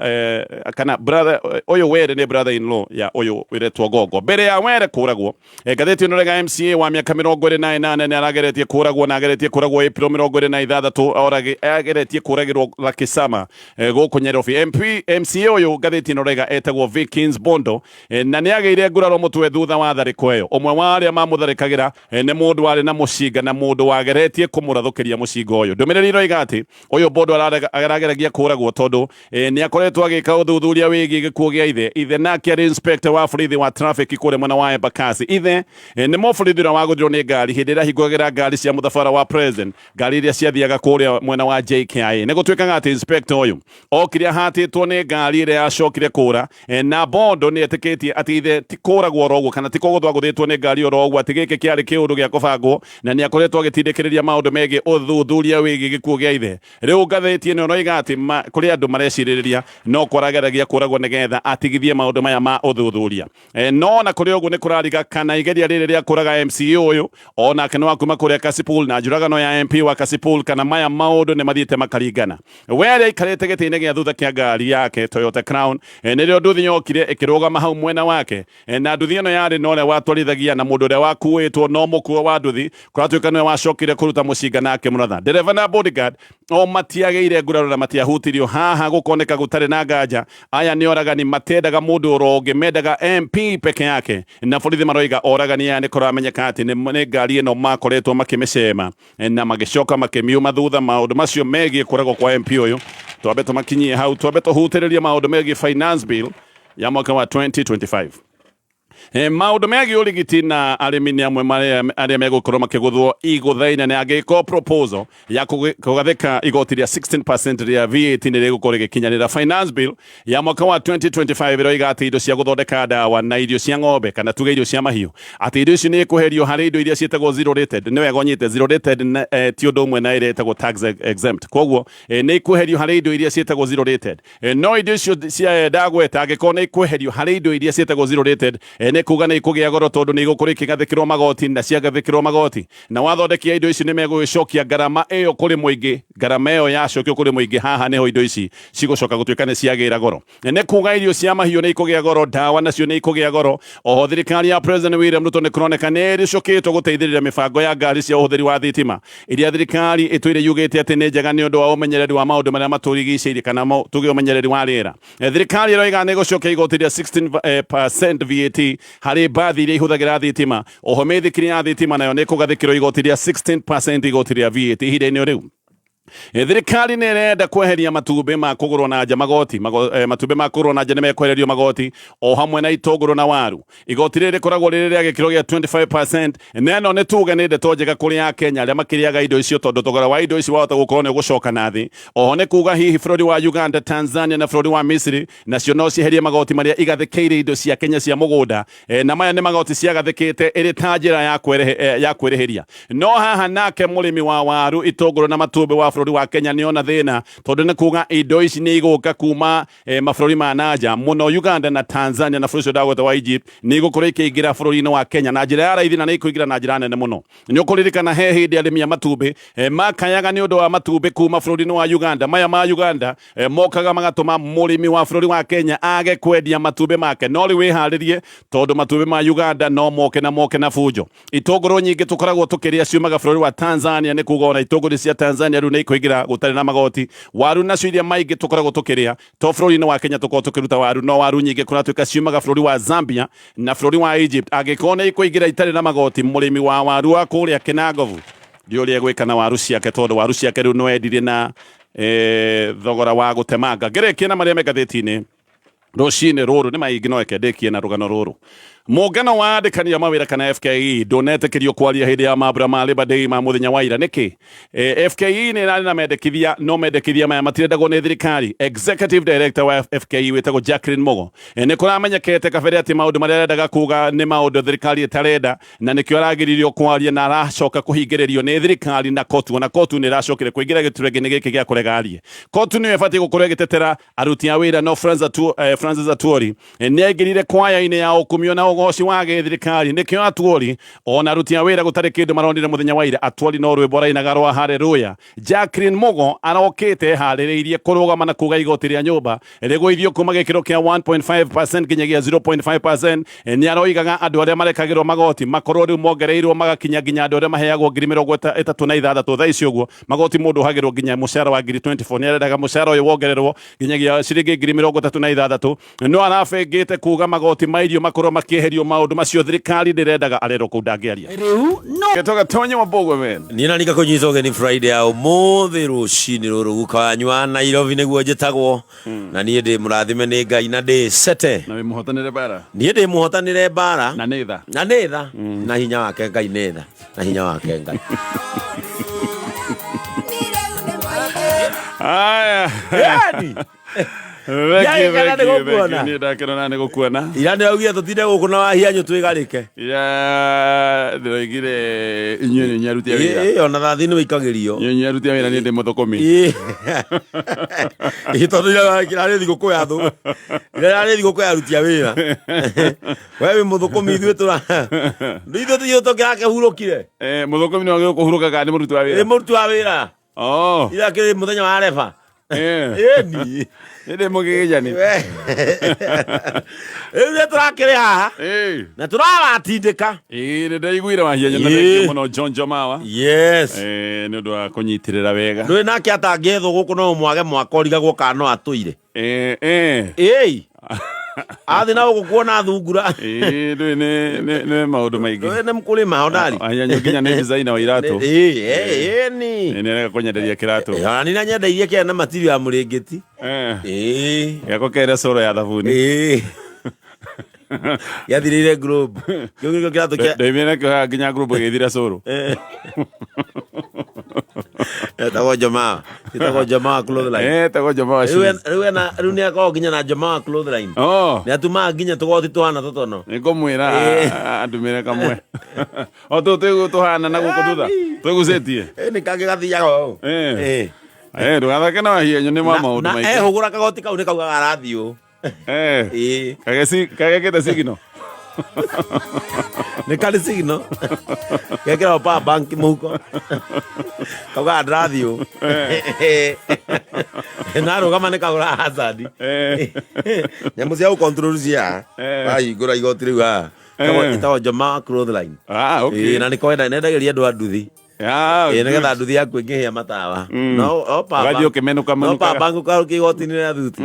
kana brother ũyũ Were nĩ brother in law ya ũyũ wĩretwo Gogo. Mbere ya Were kũragwo, ngathĩti ĩno rega MCA wa mĩaka 28 nĩ arageretie kũragwo na ageretie kũragwo April 26 ageretie kũragĩrwo Lakisama gũkũ Nairobi. MP MCA ũyũ ngathĩti ĩno rega etagwo Vikins Bondo na nĩ agĩire nguraro mũtwe thutha wa tharĩko ĩyo. Ũmwe wa arĩa mamũtharĩkagĩra nĩ mũndũ warĩ na mũcinga na mũndũ wageretie kũmũrathũkĩria mũcinga ũyũ. Ndũmĩrĩri ĩroiga atĩ ũyũ Bondo arageragia kũragwo tondũ nĩ akoretwo agĩka ũthuthuria wĩgiĩ gĩkuũ gĩa ithe. Ithe nake arĩ inspector wa borithi wa traffic kũrĩa mwena wa Embakasi. Ithe nĩ mũborithi ũrĩa wagũthirwo nĩ ngari hĩndĩ ĩrĩa ahingũragĩra ngari cia mũthabara wa president, ngari iria ciathiaga kũrĩa mwena wa JKIA. Nĩ gũtuĩkaga atĩ inspector ũyũ okire ahatĩtwo nĩ ngari ĩrĩa yacokire kũra, na Bondo nĩ etĩkĩtie atĩ ithe ti kũragwo oro ũguo kana ti kũgũthwo agũthĩtwo nĩ ngari oro ũguo, atĩ gĩkĩ kĩarĩ kĩũndũ gĩa kũbangwo na nĩ akoretwo agĩtindĩkĩrĩria maũndũ megiĩ ũthuthuria wĩgiĩ gĩkuũ gĩa ithe. Rĩu ngathĩti ĩno ĩroiga atĩ kũrĩ andũ marecirĩrĩria no kwarageragia kũragwo nĩgetha atigithie maũndũ maya ma ũthuthuria. No na kũrĩ ũguo nĩ kũrariga kana igeria rĩrĩ rĩa kũraga MCA ũyũ onake nĩ wa kuma kũrĩa Kasipul na njũragano ya MP wa Kasipul kana maya maũndũ nĩ mathiĩte makaringana. We arĩa aikarĩte gĩtĩ-inĩ gĩa thutha kĩa ngari yake Toyota Crown, nĩrĩo nduthi yokire ĩkĩrũgama hau mwena wake, na nduthi ĩno yarĩ na ũrĩa watwarithagia na mũndũ ũrĩa wakuĩtwo no mũkuo wa nduthi kũratuĩka nĩwe wacokire kũruta mũcinga na akĩmũratha. Ndereba na bodyguard o matiagĩire nguraro na matiahutirio. Haha gũkoneka gũtarĩ na nganja, aya nĩ oragani matendaga mũndũ oro ũngĩ, mendaga MP peke yake. Na borithi maroiga oragani aya nĩ kũramenyeka atĩ nĩ ngari ĩno makoretwo makĩmĩcema na magĩcoka makĩmiuma thutha. Maũndũ macio megiĩ kũragwo kwa MP ũyũ twambe tũmakinyie hau, twambe tũhutĩrĩrie maũndũ megiĩ finance bill ya mwaka wa 2025. Maũndũ megiĩ ũrigiti na arĩmi nĩ amwe arĩa megũkorwo makĩgũthwo igũtha inene angĩkorwo proposal ya kũgathĩka igoti rĩa 16% rĩa VAT nĩ rĩgũkorwo rĩgĩkinyanĩra. Finance bill ya mwaka wa 2025 ĩroiga atĩ indo cia gũthondeka ndawa na irio cia ng'ombe kana tuge irio cia mahiũ, atĩ irio icio nĩ ikweherio harĩ indo iria ciĩtagwo zero rated. Nĩ wega ũnyite zero rated ti ũndũ ũmwe na ĩrĩa ĩtagwo tax exempt. Koguo nĩ ikweherio harĩ indo iria ciĩtagwo zero rated. No indo icio cia ndagweta angĩkorwo nĩ ikweherio harĩ indo iria ciĩtagwo zero rated, nĩ kuga nĩ ikũgĩa goro tondũ nĩ igũkorwo ikĩgathĩkĩrwo magoti, na ciagathĩkĩrwo magoti na wathondekia indo ici nĩ megũgĩcokia ngarama ĩyo kũrĩ mũingĩ. Ngarama ĩyo yacokio kũrĩ mũingĩ, haha nĩho indo ici cigũcoka gũtuĩka nĩ ciagĩra goro. Nĩ kuga irio cia mahiũ nĩ ikũgĩa goro, ndawa nacio nĩ ikũgĩa goro. Oho thirikari ya President William Ruto nĩ kũroneka nĩ ĩricũkĩtwo gũteithĩrĩria mĩbango ya ngari cia ũhũthĩri wa thitima iria thirikari ĩtũire yugĩte atĩ nĩ njega nĩ ũndũ wa ũmenyereri wa maũndũ marĩa matũrigicĩirie kana tuge ũmenyereri wa rĩera. Thirikari ĩroiga nĩ ĩgũcokia igoti rĩa 16% VAT harĩ mbathi iria ihũthagĩra thitima. Oho mĩithikiri ya thitima nayo nĩ ĩkũgathĩkĩrwo igoti rĩa 16% igoti rĩa VAT ihinda-inĩ rĩu. Thirikari nĩ ĩrenda kweheria matumbĩ ma kũgũrwo na nja magoti. Matumbĩ ma kũgũrwo na nja nĩ mekwehererio magoti o hamwe na itũngũrũ na waru. Igoti rĩrĩ rĩkoragwo rĩrĩ rĩa gĩkĩro gĩa 25%, na ĩno nĩ tuge nĩ ndeto njega kũrĩ Akenya arĩa makĩrĩaga indo icio tondũ thogora wa indo ici wahota gũkorwo nĩ ũgũcoka na thĩ. Oho nĩ kuga hihi bũrũri wa Uganda, Tanzania na bũrũri wa Misiri nacio no cieherie magoti marĩa igathĩkĩire indo cia Kenya cia mũgũnda. Na maya nĩ magoti ciagathĩkĩte ĩrĩ ta njĩra ya kwĩrĩhĩria. No haha nake mũrĩmi wa waru, itũngũrũ na matumbĩ wa bũrũri wa Kenya nĩ ona thĩna tondũ nĩ kuga indo ici nĩ igũka kuma mabũrũri ma nanja mũno Uganda na Tanzania na bũrũri ũcio ndagweta wa Egypt nĩ igũkorwo ikĩingĩra bũrũri-inĩ wa Kenya na njĩra ya raithi na nĩ ikũingĩra na njĩra nene mũno. Nĩ ũkũririkana he hĩndĩ arĩmi a matumbĩ makayaga nĩ ũndũ wa matumbĩ kuma bũrũri-inĩ wa Uganda. Maya ma Uganda mokaga magatũma mũrĩmi wa bũrũri wa Kenya age kwendia matumbĩ make. No rĩu wĩharĩrie tondũ matumbĩ ma Uganda no moke na moke na bunjo. Itũngũrũ nyingĩ tũkoragwo tũkĩrĩa ciumaga bũrũri wa Tanzania, nĩ kuga ona itũngũrũ cia Tanzania rĩu nĩ ikũingĩra gũtarĩ na magoti. Waru nacio iria maingĩ tũkoragwo tũkĩrĩa to bũrũri-inĩ wa Kenya tũkoragwo tũkĩruta waru, no waru nyingĩ kũratuĩka ciumaga bũrũri wa Zambia na bũrũri wa Egypt. Angĩkorwo nĩ ikũingĩra itarĩ na magoti, mũrĩmi wa waru wa kũrĩa Kinangovu ndiũĩ ũrĩa egwĩka na waru ciake tondũ waru ciake rĩu no endirie na thogora wa gũtemanga. Ngĩrĩkia na marĩa me ngathĩti-inĩ rũcinĩ rũrũ nĩ maingĩ, no reke ndĩkie na rũgano rũrũ. Mũngano wa andĩkani a mawĩra kana FKE ndũnetĩkĩrio kwaria hĩndĩ ya mambura ma Labor Day ma mũthenya wa ira nĩkĩ? FKE nĩ ĩrarĩ na mendekithia no mendekithia maya matirendagwo nĩ thirikari. Executive Director wa FKE wĩtagwo Jacqueline Mugo nĩ kũramenyekete kabere atĩ maũndũ marĩa arendaga kuga nĩ maũndũ thirikari ĩtarenda na nĩkĩo aragiririo kwaria na aracoka kũhingĩrĩrio nĩ thirikari na kotu ona kotu nĩ ĩracokire kũingĩra gĩturwa-inĩ gĩkĩ gĩa kũrega arie. Kotu nĩyo ĩbatiĩ gũkorwo ĩgĩtetera aruti a wĩra no Francis Atuori nĩ aingĩrire kwaya-inĩ ya ũkumio na ũgoci wa gĩthirikari. Nĩkĩo Atuori ona aruti a wĩra gũtarĩ kĩndũ maronire mũthenya wa ira. Atuori no rwĩmbo arainaga rwa haleluya. Jacqueline Mugo arokĩte eharĩrĩirie kũrũgama na kuga igoti rĩa nyũmba rĩgũithio kuma gĩkĩro kĩa 1.5% nginyagia 0.5%. Nĩ aroigaga andũ arĩa marekagĩrwo magoti makorwo rĩu mongereirwo magakinya nginya andũ arĩa maheagwo ngiri mĩrongo ĩtatũ na ithathatũ. Thaa ici ũguo magoti mũndũ ohagĩrwo nginya mũcara wa ngiri 24. Nĩ arendaga mũcara ũyũ wongererwo nginyagia ciringi ngiri mĩrongo ĩtatũ na ithathatũ. No arabengĩte kuga magoti ma irio makorwo makĩeherio maũndũ macio thirikari ndĩrendaga arerwo kũu ndangĩaria. Rĩu no Getoga Tonye wa Mbogwe men. Niĩ na nika kũnyita ũgeni Friday ya ũmũthĩ rũcinĩ rũrũ guka wanyu wa Nairobi nĩguo njĩtagwo na niĩ ndĩ mũrathime nĩ Ngai na ndĩ cete. Na wĩ mũhotanĩre bara. Niĩ ndĩ mũhotanĩre mbara Na nĩ tha. Na nĩ tha na hinya wake Ngai nĩ tha na hinya wake Ngai. Aya. Yani. Thank you, Ndiagĩkena thank you, thank you. nĩgũkuona. Niĩ ndakena na nĩgũkuona. Ira nĩraugire tũtinde gũkũ na wahianyũ twĩgarĩke. Ira ndĩroigire inyuĩ nĩ inyuĩ aruti a wĩra. Ĩ, ona thathi nĩ wĩikagĩrio. Inyuĩ inyuĩ aruti a wĩra niĩ ndĩ mũthũkũmi. Ĩ. Ĩ, tondũ ira ĩrarĩ thigũkũ ya thũ. Ira ĩrarĩ thigũkũ ya aruti a wĩra. We wĩ mũthũkũmi ithuĩ tũra. Ithuĩ tũthiĩ tũkĩrakĩhurũkire. Mũthũkũmi nĩ wagĩrĩirwo kũhurũka kana nĩ mũruti wa Ĩ wĩra? mũruti wa wĩra. Oh. Ira kĩrĩ mũthenya wa reba. Ĩni. Nĩ ndĩ mũgĩgĩnyani. Rĩu nĩ tũrakĩrĩ haha na tũrawatindĩka. Ĩĩ nĩ ndaiguire wahianyũ na Ĩĩ. thengiũ mũno John Jomawa. Yes. Nĩ ũndũ wa kũnyitĩrĩra wega. Ndũĩ nake atangĩethwo gũkũ no mwage mwaka ũrigagwo kana no atũire. Ĩĩ. Athi na gũkũ kuona thungura. Ĩĩ ndũĩ nĩ maũndũ maingĩ. Ndũĩ nĩ mũkũrĩma hodari. Wahianyũ nginya nĩ designer wa iratũ. Ĩĩ ĩĩ ni. Nĩ arega kũnyenderia kĩratũ. Ona nĩ nanyendeirie kĩana na matirio ya mũrĩngĩti. Ĩĩ. Gĩako kere coro ya thabuni. Ĩĩ. Gĩathirĩire globe. Kĩu nĩkĩo kĩratũ kĩa Ndoimire nakĩo haha nginya globe ĩgĩthira cũrũ. Etagwo Jamaa. Etagwo Jamaa cloth line. Etagwo Jamaa wa Rĩu shoes. rĩu ena rĩu nĩ akoragwo nginya na Jamaa cloth line. Oh. Nĩ atumaga nginya tũgoti tũhana tũtono. Nĩ ngũmwĩra andũmĩre kamwe. O tũtũ twĩguo tũhana na gũkũ thutha. Twĩgucĩtie. Nĩ kangĩ gathiaga ũũ. Ndũgathake na wahianyũ nĩ ma maũndũ Na maingĩ. ehũgũra kagoti kau nĩ kaugaga arathiĩ ũũ. Kagekĩte signal. Nĩ karĩ signal. Gekĩragwo power bank mũhuko. Kaugaga ndĩrathiĩ ũũ. Narũgama nĩ kagũraga hazard. Nyamũ cia gũcontrol cia wahingũra igoti rĩu haha. Ĩtagwo Jamaa cloth line. Okay. Na nĩ kwenda nendagĩria andũ a nduthi. Ah, Ĩĩ, nĩgetha nduthi yaku ĩngĩhĩa matawa. No o power Ũgathiĩ bank- ũkĩmenũka no menũkaga. power bank ũkarũkia igoti-inĩ rĩa thuti.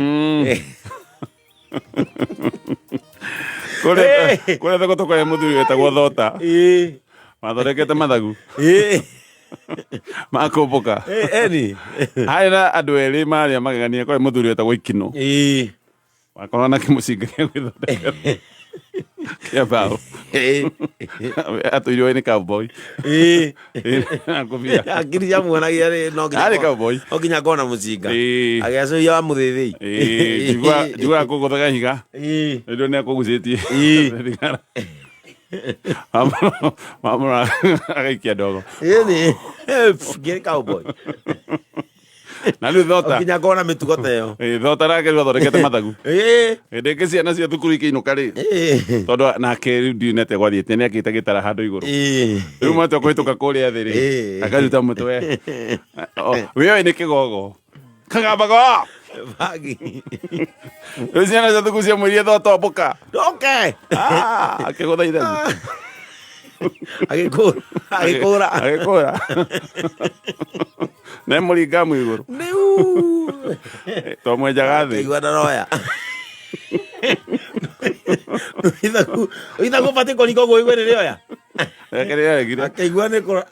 Kũrĩa thoko tũkoya mũthuri wetagwo Thota. Mathondekete mathagu. Makũmbũka. Eni. Harĩ na andũ erĩ marĩ a magegania kwarĩ mũthuri wetagwo Ikinũ. Wakorwo na kĩmũcinga gĩa gwĩthondekera kĩa mbaũ. Atũirwo nĩ cowboy. Ngũbia. Akiri ciamuonagia rĩ, no nginya Arĩ cowboy. No nginya akorwo na mũcinga. Agĩacũhia wa mũthĩthĩi. Njiguaga kũgũthaga ihiga. Rĩu nĩ akũgucĩtie. Thigara. Mamũra agaikia ndogo. Ĩni. Ngĩrĩ cowboy. Na rĩu thota. Nginya akorwo na mĩtugo ta ĩyo. Thota nake rĩu athondekete mathagu. Hĩndĩ ĩngĩ ciana cia thukuru ikĩinũka rĩ. Tondũ nake rĩu ndiũĩ nĩ atĩa gwathiĩte nĩ akĩte gĩtara handũ igũrũ. Rĩu matua kũhĩtũka kũrĩa thĩ rĩ. Akaruta mũtwe. Wĩoĩ nĩ kĩgogo. Kagambaga. Bagi. Rĩu ciana cia thukuru ciamwĩrire thota ombũka. Ndoke. Akĩgũtha ithagu. Agĩkũra. Agĩkũra. Agĩkũra. Ne mũringa mu igũrũ. Rĩu. Twamwenjaga thĩ. Akĩigua ndaroya. Ithagu ithagu batiĩ kũringa ũguo ũigue nĩ rĩoya. Reke rĩoya Akĩigua nĩ kũra.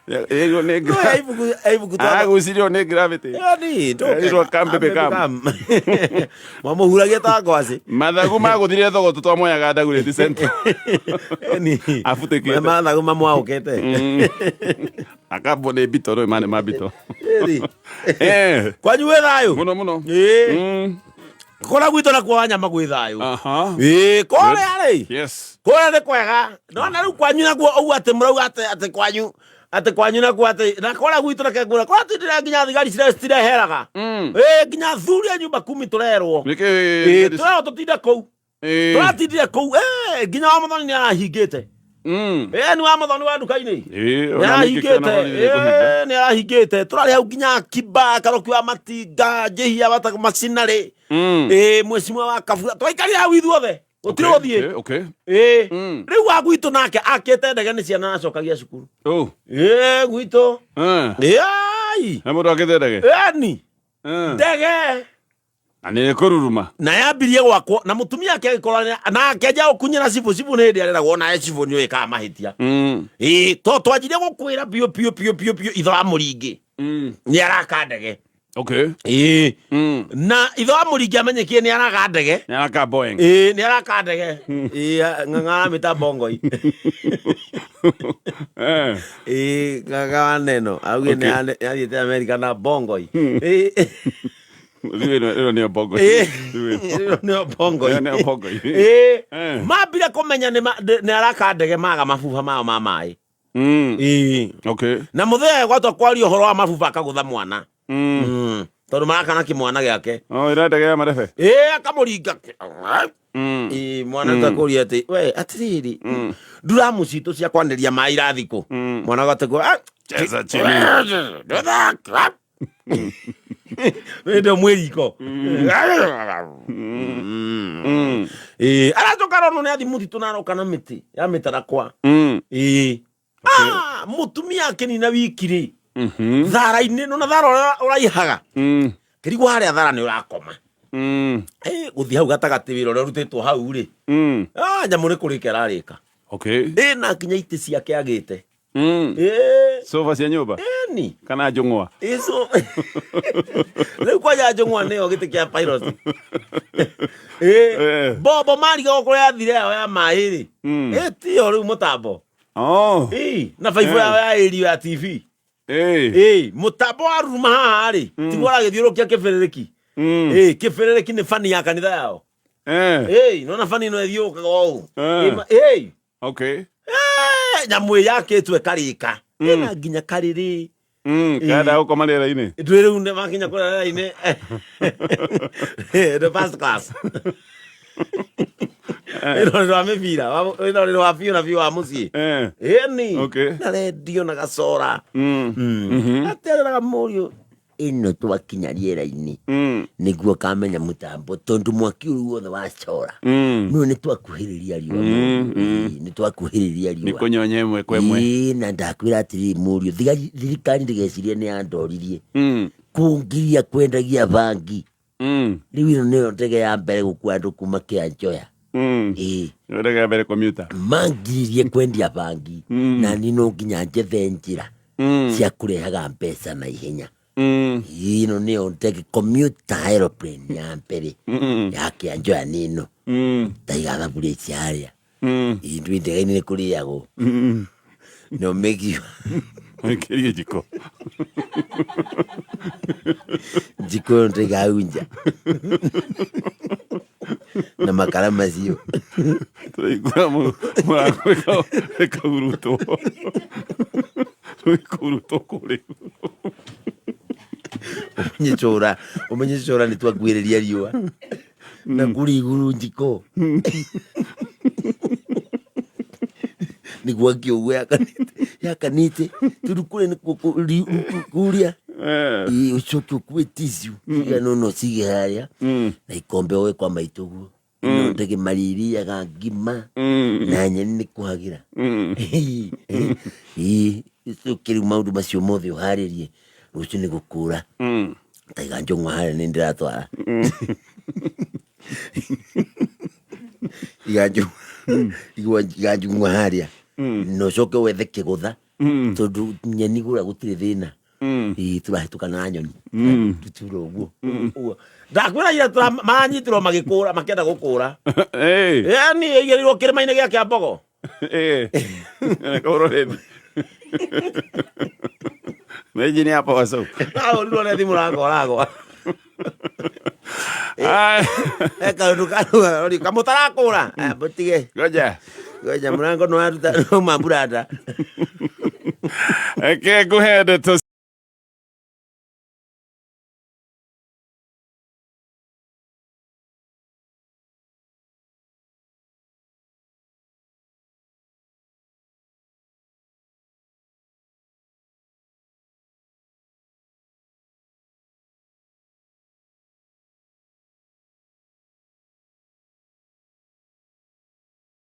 Ĩyo nĩ No, he ibuku he ibuku twa agucirio nĩ gravity. Yani, Ĩrwo come baby come. Mwamũhuragia ta ngwacĩ. Mathagu magũthire thogo tũtwamoyaga Dagoretti Center. Ni. Abutĩkĩte. Mathagu mamwaũkĩte. Akambwo nĩ mbito rĩ mane ma mbito. Ĩri. Eh, Kwanyu gwĩ thayũ? mũno mũno. Ĩĩ. Kũrĩa gwitũ nakuo Wanyama gwĩ thayũ. Aha. Ĩĩ, kũrĩa rĩ. Yes. Kũrĩa nĩ kwega. Nona rĩu kwanyu nakuo ũguo atĩ mũrauga atĩ atĩ kwanyu atĩ kwanyu nakuo atĩ na kũrĩa gwitũ reke ngwĩre kũrĩa tindire nginya thigari cireheraga. Ĩĩ, nginya athuri a nyumba kumi tũrerwo. Nĩkĩ Ĩĩ, tũrerwo tũtinde kũu. Eh. Tũratindire kũu eh, nginya wa Mũthoni nĩ arahingĩte. Eh, nĩ wa Mũthoni wa nduka-inĩ. Eh, Nĩ ona ningĩ arahingĩte kĩona hau nĩ kũhinga. Eh, nĩ arahingĩte tũrarĩ hau nginya Kiba Karoki wa Matinga Njĩhia wa macinarĩ ĩ mwecimwa wa Kabura twaikarire hau ithuothe gũtirĩ Okay, ũthiĩ okay. ĩ rĩu wa gwitũ nake akĩte ndege nĩ ciana acokagia cukuru Oh. ĩ gwitũ Eh. ĩai He mũndũ akĩte ndege. ĩni Eh. ndege Na nĩ kũruruma. Na yambirie gwakwo na mutumia ake agĩkorwo na akĩanjia gũkunyĩra cibũ cibũ nĩ hĩndĩ areragwo nawe cibũ nĩ ũĩkaga mahĩtia. Ĩĩ to twanjirie gũkwĩra biũ biũ biũ biũ biũ ithe wa mũringĩ nĩ araka ndege. Okay. Ĩĩ na ithe wa mũringĩ amenyekie nĩ araka ndege. Nĩ araka Boeing. Ĩĩ nĩ araka ndege. Ĩĩ ng'ang'a aramĩta bongoi. Eh. Ĩĩ ng'ang'a wa neno augire nĩ athiĩte Amerika na bongoi. Ĩĩ Rĩu ĩno ĩno nĩyo bongo. Ĩĩ. Rĩu ĩno. Ĩno nĩyo bongoi. Ĩyo nĩyo bongoi. Ĩĩ. Eh. Mambire kũmenya nĩ araka ndege maga mabuba mao ma maĩ. Ĩĩ. Okay. Na mũthee gwatwa kwaria ũhoro wa mabuba akagũtha mwana. Tondũ maraka na kĩmwana gĩake. Oh, ĩra ndege ya marebe. Ĩĩ akamũringa. Ĩĩ mwana takũria atĩ we atĩrĩrĩ nduramu citũ cia kwanĩria maĩ irathi kũ. Mwana gategwo Cheza chini. Hĩndĩ ĩyo mwĩ riko. Ĩĩ aracoka aronwo nĩ athi mũtitũ na aroka na mĩtĩ ya mĩtarakwa. Ĩĩ. Ah, mũtumia akĩnina wiki rĩ thara-inĩ nona thara ũrĩa ũraihaga kĩrigwo harĩa thara nĩ ũrakoma. Ĩ gũthiĩ hau gatagatĩ wĩra ũrĩa ũrutĩtwo hau rĩ ah, nyamũ nĩ kũrĩka ĩrarĩka. Okay. Ĩ na nginya itĩ ciake agĩte. Ĩ Sofa cia nyũmba ĩni kana njũng'wa. ico rĩu kwanja njũng'wa nĩyo gĩtĩ kĩa pilot. Ĩ Eh. bombo marigagwo kũrĩa athire yao ya maĩ rĩ ĩ tiyo rĩu mũtambo. Oh. Ĩ na baibũ yao ya ĩrio ya TV. Eh. Ĩ mũtambo wa ruruma haha rĩ tiguo ũragĩthiũrũkia kĩbĩrĩrĩki. Ĩ kĩbĩrĩrĩki nĩ bani ya kanitha yao. Eh. Ĩ nona bani ĩno ĩthiũrũrũkaga ũũ. Eh. Ĩ Okay. Eh, nyamũ ĩ yakĩtwo ĩkarĩka ĩna nginya karĩrĩ. Kada gũkoma rĩera-inĩ. Ndwĩ rĩu nĩ makinya kũrĩa rĩera-inĩ the first class ĩno nĩ rwa mĩbira ĩno nĩ rwa biũ na biũ wa mũciĩ. Eh. Ĩni Okay. na rendio na gacora atereraga mũriũ ĩno twakinya rĩera-inĩ nĩguo kamenya mũtambo tondũ mwaki ũyũ wothe wacora no nĩ twakuhĩrĩria riũa mũriũ. Nĩ twakuhĩrĩria Nĩ riũa kũnyonya ĩmwe kwa ĩmwe. Ĩĩ, na ndakwĩra atĩrĩrĩ mũriũ thirikari ndĩgecirie nĩ yandoririe kũngiria kwendagia bangi. Rĩu ĩno nĩyo ndege ya mbere gũkua andũ kuma Kĩanjoya. Ĩĩ Ĩyo ndege ya mbere commuter. Mangiririe kwendia bangi na niĩ no nginya njethe njĩra cia kũrehaga mbeca na ihenya. Ĩno nĩyo ndege commuter aeroplane ya mbere ya Kĩanjoya nĩ ĩno ndaiga thaburia ici harĩa. Ĩĩ ndwĩ ndege-inĩ nĩ kũrĩagwo no make you Wĩkĩrie njiko. Njiko ĩyo ndaiga hau nja na makara macio. Tũraigua mũrango ĩkahurutwo. Ĩkahurutwo kũrĩa igũrũ. Ũmenye cũra ũmenye cũra nĩ twakuhĩrĩria riũa na kũrĩa igũrũ njiko nĩguo akiũguo yakanĩte tondũ kũrĩa nĩkuo kũrĩa. Eh. Ĩĩ, ũcoke ũkue tissue cigana ũna ũcige harĩa na ikombe ũe kwa maitũ guo no ndege marĩrĩaga ngima na nyeni nĩ kũhagĩra. Ĩĩ ũcoke rĩu maũndũ macio mothe ũharĩrie rũciũ nĩ gũkũra taiga njũng'wa harĩa nĩ ndĩratwara iga njũng'wa harĩa na ũcoke wethe kĩgũtha. Tondũ nyeni kũrĩa gũtirĩ thĩna. Ĩĩ, tũrahĩtũka na nyoni tutura ũguo ũguo. Ndakwĩra ira maranyitirwo magĩkũra, makĩenda gũkũra. Yani ĩigĩrĩirwo kĩrĩma-inĩ gĩa Kĩambogo. Kauroreni. Meji hapa wasau. Ahũrirwo nĩ thimũ ragwa ragwa. Kaũndũ karori kamũtarakũra mũtige. Ngoja. Ngoja mũrango nĩwaruta nĩwauma mburanda. Eke nguhe ndeto.